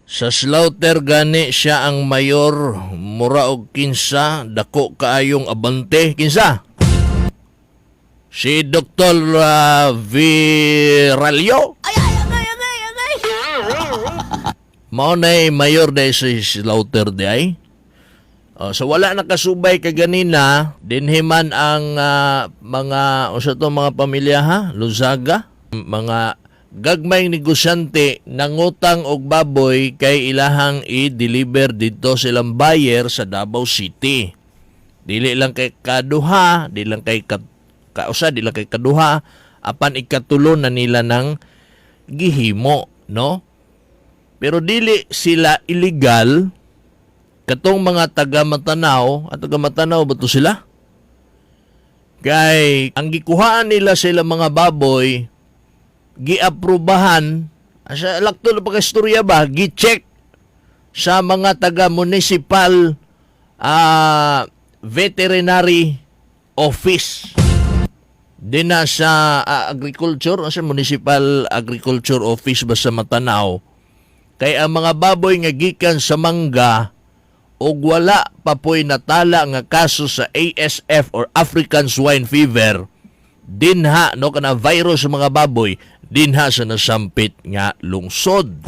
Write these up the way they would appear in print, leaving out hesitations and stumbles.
Sa slaughter gani siya ang mayor, mura og kinsa, dako kaayong abante. Kinsa? Si Dr. Viralio? Ay, ay, agay, agay, agay! Mao nay mayor day sa slaughter di ay. Oh, so wala nakasubay kaganina, dinhi man ang mga usa to mga pamilya ha, Lunzaga, mga gagmayng negosyante nangutang og baboy kay ilahang i-deliver didto silang buyer sa Davao City. Dili lang kay kaduha, di lang kay kausa, di lang kay kaduha, apan ikatulo na nila ng gihimo, no? Pero dili sila illegal katong mga taga Matanao, at taga Matanao ba to sila? Kay ang gikuhaan nila sila mga baboy, giaprobahan sa lakto na pagkastorya ba, gi-check sa mga taga municipal veterinary office din na sa agriculture o sa municipal agriculture office ba sa Matanao, kay ang mga baboy nga gikan sa Mangga og wala pa po'y natala nga kaso sa ASF or African Swine Fever dinha, no, kana virus sa mga baboy dinha sa nasampit nga lungsod.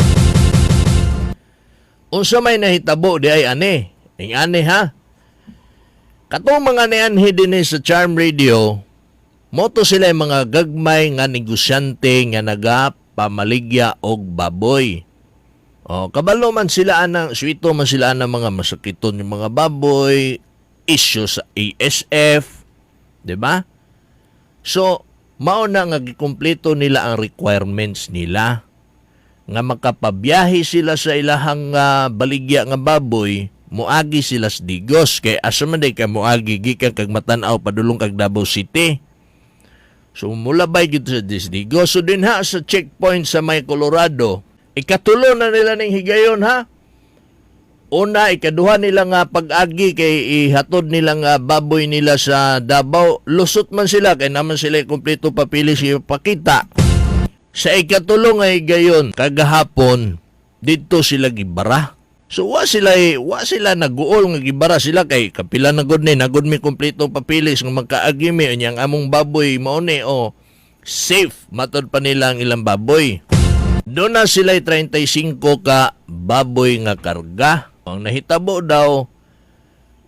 Unsa may nahitabo di ay ani? Ing ani ha. Katong mga nianhi dinhi sa Charm Radio, moto sila yung mga gagmay nga negosyante nga nagapamaligya og baboy. O, kabalo man sila anang, swito man sila anang mga masakiton yung mga baboy, issue sa ASF, di ba? So, mao na nga gikumpleto nila ang requirements nila nga makapabiyahe sila sa ilahang baligya nga baboy, muagi sila sa Digos kay asa man day ka muagi gikan kag Matanaw padulong kag Davao City? So mulabay gid sa Digos. So dinha sa checkpoint sa may Colorado, ikatulo na nila ning higayon ha. Una, ikaduha nila nga pag-agi kay ihatod nila nga baboy nila sa Davao. Lusot man sila kay naman sila kumpleto papilis ipakita. Sa ikatulo nga higayon kagahapon, didto sila gibara. So wa sila naguol nga gibara sila kay kapila na gud ni nagud mi kumpleto papilis nga magkaagi mi, unya ang among baboy mao ni o safe, matod pa nila ang ilang baboy. Doon na sila 35 ka baboy nga karga. Ang nahitabo daw,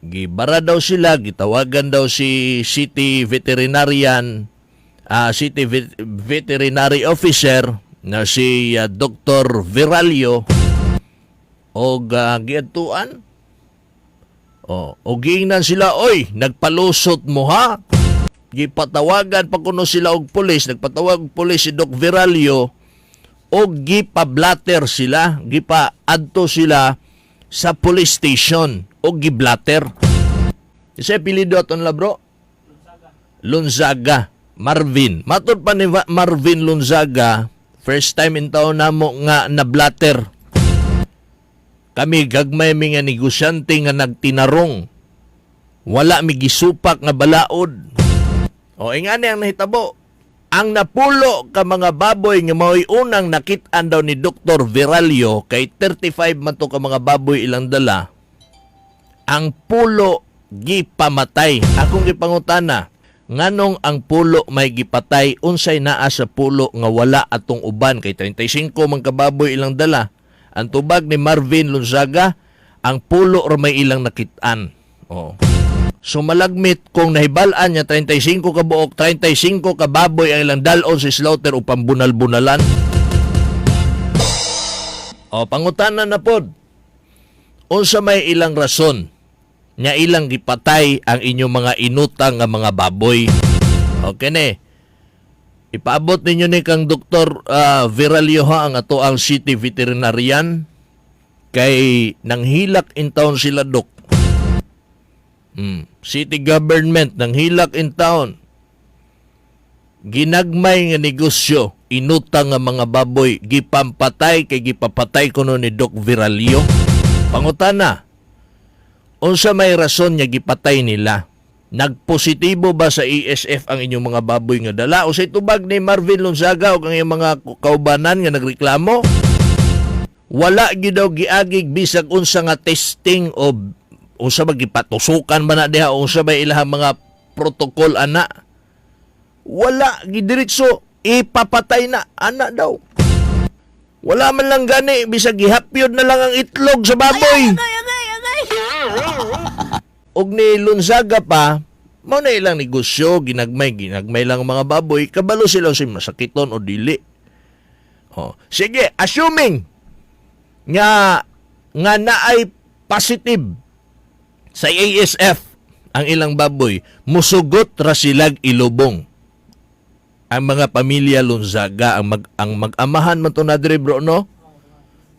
gibara daw sila, gitawagan daw si city veterinarian, city veterinary officer na si Dr. Viralio og giadtuan. O, og giingnan sila, "Oy, nagpalusot mo ha?" Gipatawagan pa kuno sila og pulis, nagpatawag og pulis si Doc Viralio og gipa-blotter sila, gipa-adto sila sa police station og giblatter. Isa apelyido aton la, bro? Lunzaga. Marvin. Matod pa ni Marvin Lunzaga, first time in taon namo nga na-blatter. Kami gagmay mi nga negosyante nga nagtinarong. Wala mi gisupak nga balaod. O ingani ang nahitabo. Ang napulo ka mga baboy nga mao'y unang nakit-an daw ni Dr. Viralio, kay 35 man to ka mga baboy ilang dala. Ang pulo gipamatay. Akong gipangutana, nganong ang pulo may gipatay? Unsay naa sa pulo nga wala atong uban, kay 35 man ka baboy ilang dala? Ang tubag ni Marvin Lunzaga, ang pulo ra may ilang nakit-an. Oh. So malagmit kung nahibal-an niya 35 ka buok, 35 ka baboy ang ilang dalon sa slaughter upang bunal-bunalan. O, pangutana na pod. Unsa may ilang rason nga ilang gipatay ang inyong mga inutang nga mga baboy? Okay ne. Ipaabot ninyo ni kang Dr. Viralio ha, ang ato ang city veterinarian kay nanghilak in town sila, dok. City government nanghilak in town. Ginagmay nga negosyo, inutang nga mga baboy gipampatay kay gipapatay kuno ni Doc Viralio. Pangutana, unsa may rason nga gipatay nila? Nagpositibo ba sa ASF ang inyong mga baboy nga dala? O sa tubag ni Marvin Lunzaga o ang iyong mga kaubanan nga nagreklamo? Wala gyud daw giagig bisag unsa nga testing o unsa ba, gipatusukan ba na diha o unsa ba ilahang mga protocol ana. Wala, gidiretso ipapatay na ana daw. Wala man lang gani bisag gihapyod na lang ang itlog sa baboy. Agay, agay, agay! Og ni Lunzaga pa, mao na ilang negosyo, ginagmay, ginagmay lang ang mga baboy, kabalo sila sa masakiton o dili. Oh, sige, assuming nga nga naay positive sa ASF ang ilang baboy, musugot ra silag ilubong ang mga pamilya Lunzaga, ang mag-amahan man to na diri, bro, no?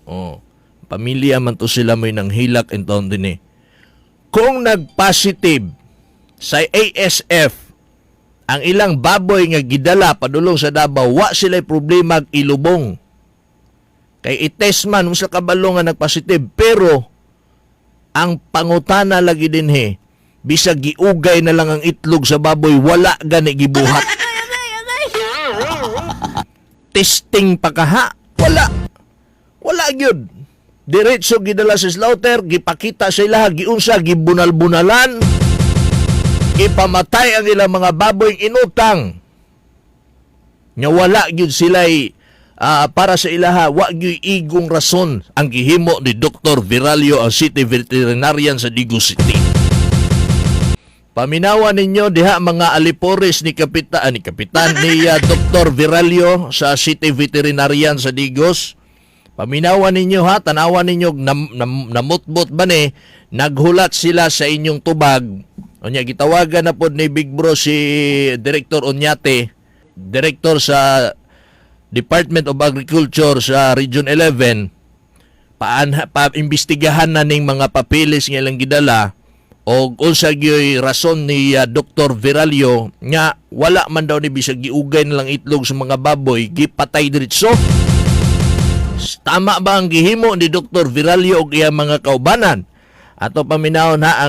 Oh, pamilya man to sila, mo'y nang hilak in taon din eh. Kung nag-positive sa ASF ang ilang baboy nga gidala padulong sa Davao, wa sila problema ilubong. Kay i-test man unsa kabalo nga nag-positive, pero ang pangutana lagi dinhi, bisag giugay na lang ang itlog sa baboy, wala gani gibuhat. Agay, agay, agay! Testing pa kaha, wala. Wala gyud. Diretso gidala sa slaughter, gipakita sa ilaha, giunsa, gibunal-bunalan, gipamatay ang ilang mga baboy inutang. Nga wala gyud sila'y para sa ilaha, wa gyud igong rason ang gihimo ni Dr. Viralio, ang city veterinarian sa Digos City. Paminawa ninyo diha, mga alipores ni Kapitan ni Dr. Viralio sa City Veterinarian sa Digos. Paminawa ninyo ha, tanawa ninyo namutbot ba ni naghulat sila sa inyong tubag. Unya gitawagan na pod ni Big Bro si Director Oñate, director sa Department of Agriculture sa Region 11, paan pa imbestigahan na ning mga papeles nga ilang gidala og unsa gyoy rason ni Dr. Viralio nga wala man daw ni bisag giugay na lang itlog sa mga baboy, gipatay diretso. Tama ba ang gihimo ni Dr. Viralio og iyang mga kaubanan? Ato paminawon ha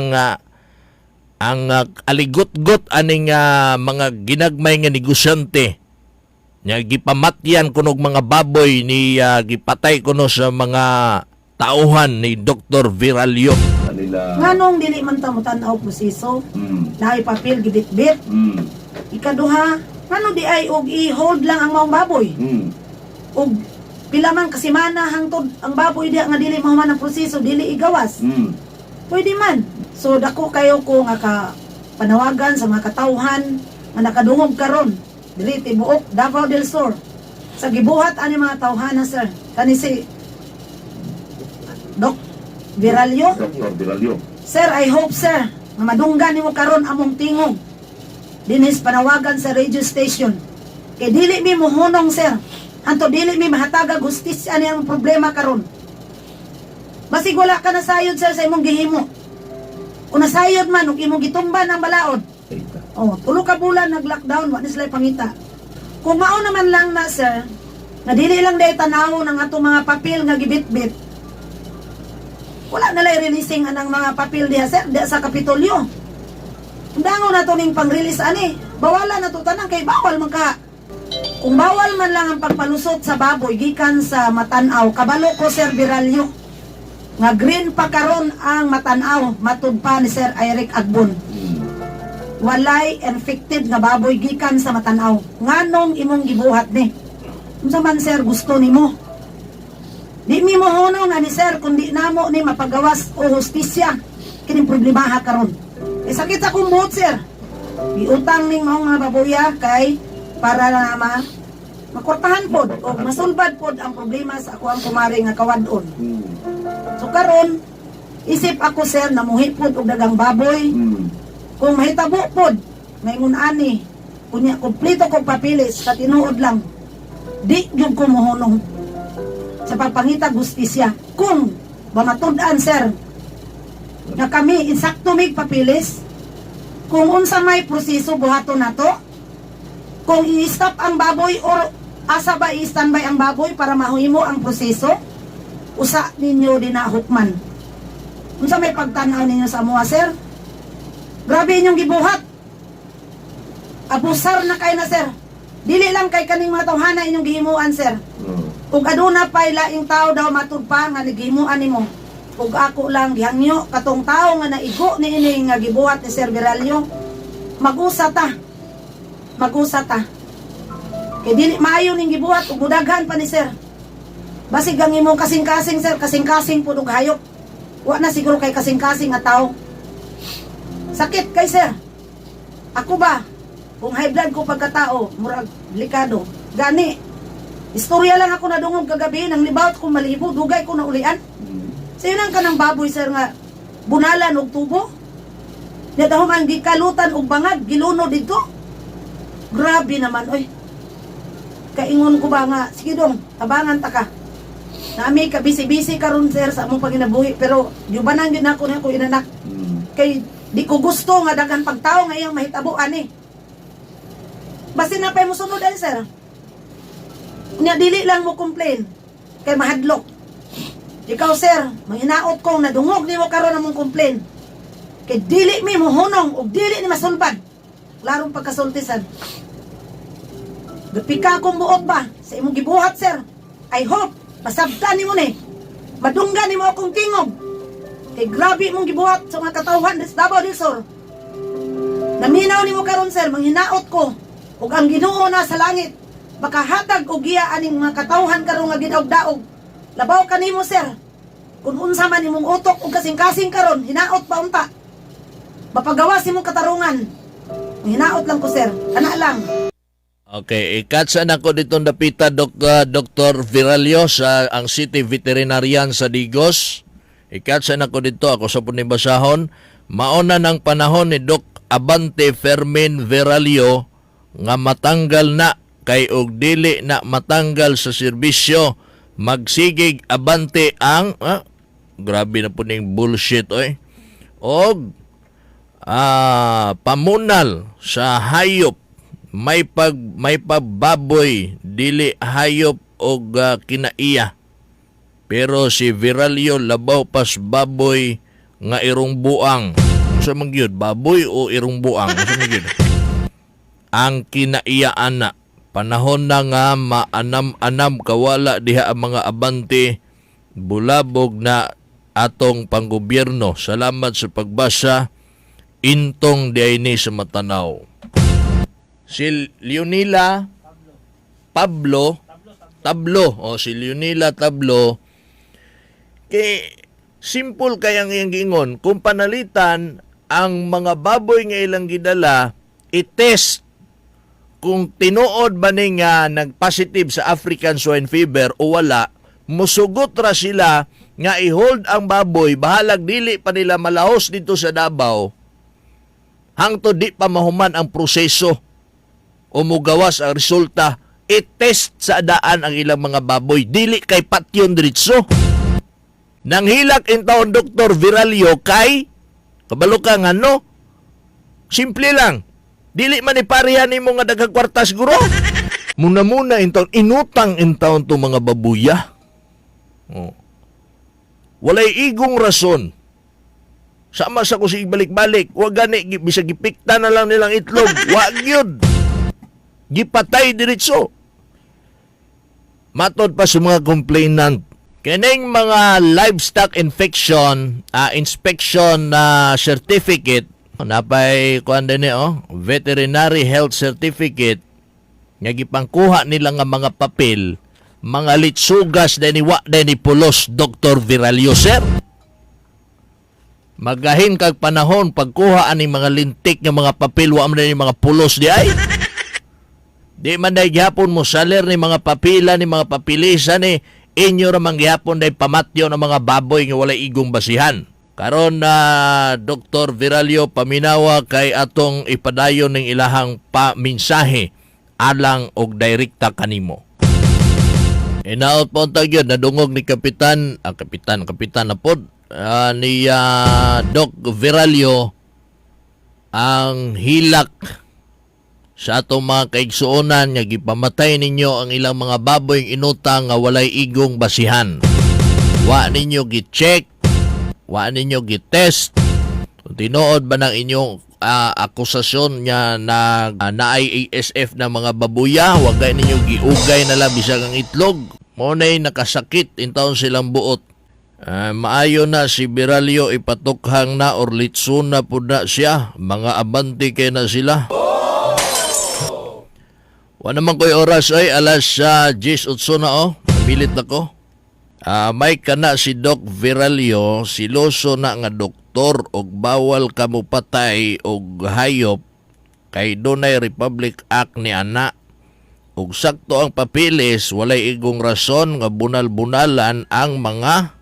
ang aligot-got aning mga ginagmay nga negosyante nya gipamatyan kunog mga baboy ni gipatay kuno sa mga tauhan ni Dr. Viralio. Kanila. Nganong dili man ta motan-aw proseso, naay papel gibitbit. Ikaduha, ngano di ay og i-hold lang ang maong baboy? Og pila man kasimana hangtod ang baboy diha nga dili mahuman ang proseso, dili igawas. Pwede man. So dako kayo ko nga ka panawagan sa mga katawhan nga nakadungog karon diri tibuok Davao del Sur sa gibuhat ani mga tawhana, sir, kani si Doc Viralio. Dr. Viralio. Sir, I hope, sir, nga madunggan nimo karon among tingog dinhis panawagan sa radio station. Kay dili mi mohunong, sir, hanto dili mi mahatagag hustisya ni ang problema karon. Basig wala ka nasayod, sir, sa imong gihimo. Kung nasayod man ug imong gitumban ang balaod. Oh, 3 ka bulan nag-lockdown, wa ni sila pangita. Kung mao naman lang na, sir, nga dili lang day tanaw ng atong mga papel nga gibitbit. Wala na lay releasing anang mga papel diha, sir, diha sa Kapitolyo. Dango na to ning pang-release ani. Bawalan na to tanan kay bawal man ka. Kung bawal man lang ang pagpalusot sa baboy gikan sa Matanaw, kabalo ko, Sir Viralio, nga green pa karon ang Matanaw, matud pa ni Sir Eric Agbon. Walay infected nga baboy gikan sa Matanaw. Nganong imong gibuhat ni? Unsa man, sir, gusto nimo? Di mi mohunong ani, sir, kundi namo ni mapagawas o hustisya kining problemaha karon. Eh, sakit sa akong buot, sir. Giutang ning maong mga baboya kay para na makortahan pod o masulbad pod ang problema sa ako ang kumare nga kawad-on. So karon isip ako, sir, namuhi pod og dagang baboy. Kung mahitabo pod ngayon ani kunya kompleto kog papeles sa tinuod lang, di gyud ko mohunong sa pagpangita hustisya kung bamatud-an, sir, nga kami insakto mig papeles. Kung unsa may proseso buhaton nato, kung i-stop ang baboy or asa ba i-standby ang baboy para mahimo ang proseso, usa ninyo dinahukman. Unsa may pagtan-aw ninyo sa amoa, sir? Grabe inyong gibuhat. Abusar na kay na, sir. Dili lang kay kaning mga tawhana inyong gihimuan, sir. Ug aduna pay laing tao daw matud pa nga naghimuan nimo. Ug ako lang gihangyo katong tao nga naigo niini nga gibuhat ni Sir Viralio. Mag-usa ta. Mag-usa ta. Kay dili maayo ning gibuhat ug mudaghan pa ni sir. Basig ang imong kasing-kasing, sir, kasing-kasing pud og hayop. Wa na siguro kay kasing-kasing nga tao. Sakit kay sir. Ako ba, kung high blood ko pagkatao, murag delikado. Gani, istorya lang ako nadungog kagabi, nang libawt ko malibo, dugay ko na ulian. Sayo nang kanang baboy, sir, nga bunalan og tubo. Nya dahuman gikalutan og bangag, giluno didto. Grabe naman, oy. Kaingon ko ba nga, sige dong, tabangan ta ka. Nami ka busy-busy karon, sir, sa among panginabuhi, pero yubanan gyud nako na ako inanak kay di ko gusto nga daghan pagtao nga iyang mahitabo ani. Basin na pay mosunod ani, sir. Nya dili lang mo complain kay mahadlok. Ikaw, sir, manghinaot kong nadungog nimo karon among complain. Kay dili mi mohunong ug dili ni masulbad. Klarong pagkasultisan. Gapika akong buot ba sa imong gibuhat, sir. I hope masabtan nimo ni. Madunggan nimo akong tingog. Kay grabe imong gibuhat sa mga katawhan sa Davao del Sur. Naminaw nimo karon, sir, manghinaot ko ug ang Ginoo na sa langit makahatag og giya aning mga katawhan karon nga gidaog-daog. Labaw kanimo, sir. Kung unsa man imong utok ug kasing-kasing karon, hinaot pa unta. Mapagawas imong katarungan. Hinaot lang ko, sir. Ana lang. Okay, ikatsa na ko ditong dapita Dr. Viralio sa ang City Veterinarian sa Digos. Ikatsa na ko dito ako sa punibasahon. Mauna ng panahon ni Doc Abante Fermin Viralio nga matanggal na kay og dili na matanggal sa serbisyo, magsigig abante ang grabe na po ning bullshit, oy. Og pamunal sa hayop, may pagbaboy, dili hayop og kinaiya, pero si Viralio labaw pas baboy nga irong buang. Unsa man gyud, baboy o irong buang, unsa man gyud ang kinaiya ana? Panahon na nga maanam-anam kawala diha ang mga abante, bulabog na atong panggobyerno. Salamat sa pagbasa. Intong diay ni sa Matanaw. Si Leonila Pablo Tablo, o si Leonila Tablo, kay simple kayang iyang giingon, kung panalitan ang mga baboy nga ilang gidala, i-test kung tinuod ba ni nga nag-positive sa African swine fever o wala, musugot ra sila nga i-hold ang baboy, bahalag dili pa nila malahos dito sa Davao, hangtod di pa mahuman ang proseso o mugawas ang resulta, i-test sa daan ang ilang mga baboy. Dili kay patyon diretso. Nanghilak in taon Dr. Viralio kay kabalo ka nga no. Simple lang. Dili man ni pareha nimo nga daghang kwarta siguro. Muna-muna in taon inutang in taon to mga babuya. Oh. Walay igong rason. Sama sa ko si balik-balik. Wa gani bisag gipikta na lang nilang itlog. Wa gyud. Gipatay diretso. Matod pa sa mga complainant, kining mga livestock infection inspection na certificate, napay kuan din eh, oh, veterinary health certificate nga gipangkuha nila nga mga papel, mga litsugas din ni wa din ni pulos, Dr. Viralio, sir. Magahin kag panahon pagkuha ani mga lintik nga mga papel, wa man ni mga pulos di ay. Di man day gihapon mo saler ni mga papila ni mga papilisa ni inyo ra man gihapon day pamatyo ng mga baboy nga walay igong basihan. Karon na Dr. Viralio, paminawa kay atong ipadayon ning ilahang paminsahe alang og direkta kanimo. Inaot po ang gyud nadungog ni Kapitan, Kapitan, Kapitan na pod, ni Doc Viralio ang hilak sa atong mga kaigsuonan nga gipamatay ninyo ang ilang mga baboy inutang nga walay igong basihan. Wa ninyo gi-check, wa ninyo gi-test kung tinuod ba ng inyong akusasyon nga na naay ASF na mga babuya, wa gay ninyo giugay na lang bisag ang itlog. Mao na'y nakasakit intawon silang buot. Ah, maayo na si Viralio, ipatukhang na or litson na pud na siya. Mga abante kay na sila. Wa naman ko'y oras ay alas sa 10:08 na oh. Pilit na ko. Ah, may kana si Doc Viralio, siloso na nga doktor og bawal ka patay og hayop kay dunay Republic Act ni ana. Ug sakto ang papilis, walay igong rason nga bunal-bunalan ang mga.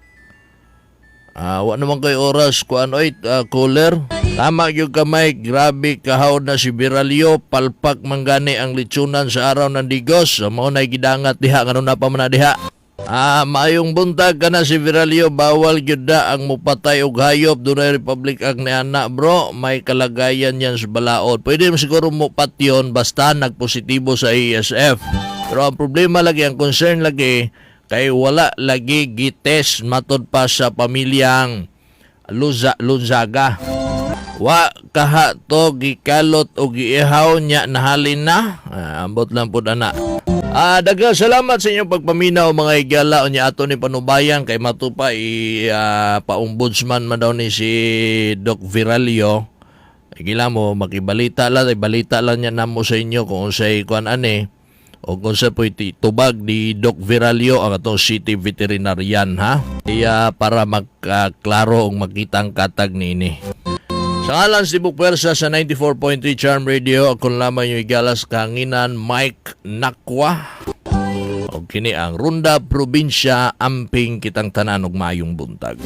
Ah, wa naman kay oras kuan oy, cooler. Tama gyud ka, Mike, grabe kahaw na si Viralio, palpak manggani ang litsunan sa araw ng Digos. Mao nay gidangat diha ngano na pa man na diha. Ah, maayong buntag ka na si Viralio, bawal gyud na ang mupatay og hayop, dunay Republic Act ni ana bro, may kalagayan yan sa balaod. Pwede mo siguro mo patyon basta nagpositibo sa ASF. Pero ang problema lagi, ang concern lagi, kay wala lagi gitest matod pa sa pamilyang Luza, Lunzaga. Wa kaha to gikalot o giihaw nya nahalin na. Ah, ambot lang pud ana. Ah, daghang salamat sa inyong pagpaminaw, mga higala, unya ato ni panubayan kay matupa i pa-ombudsman man daw ni si Doc Viralio. Gila mo makibalita lang, balita lang niya namo sa inyo kung unsay kuan ani o kung sa po'y tubag ni Doc Viralio ang atong city veterinarian ha. Iya para magklaro og makita ang katag niini. Sa ngalan sa Tibok Pwersa sa 94.3 Charm Radio, ako lamang yung igalas kahanginan, Mike Nakwa. O kini ang Runda Probinsya, amping kitang tanan og maayong buntag.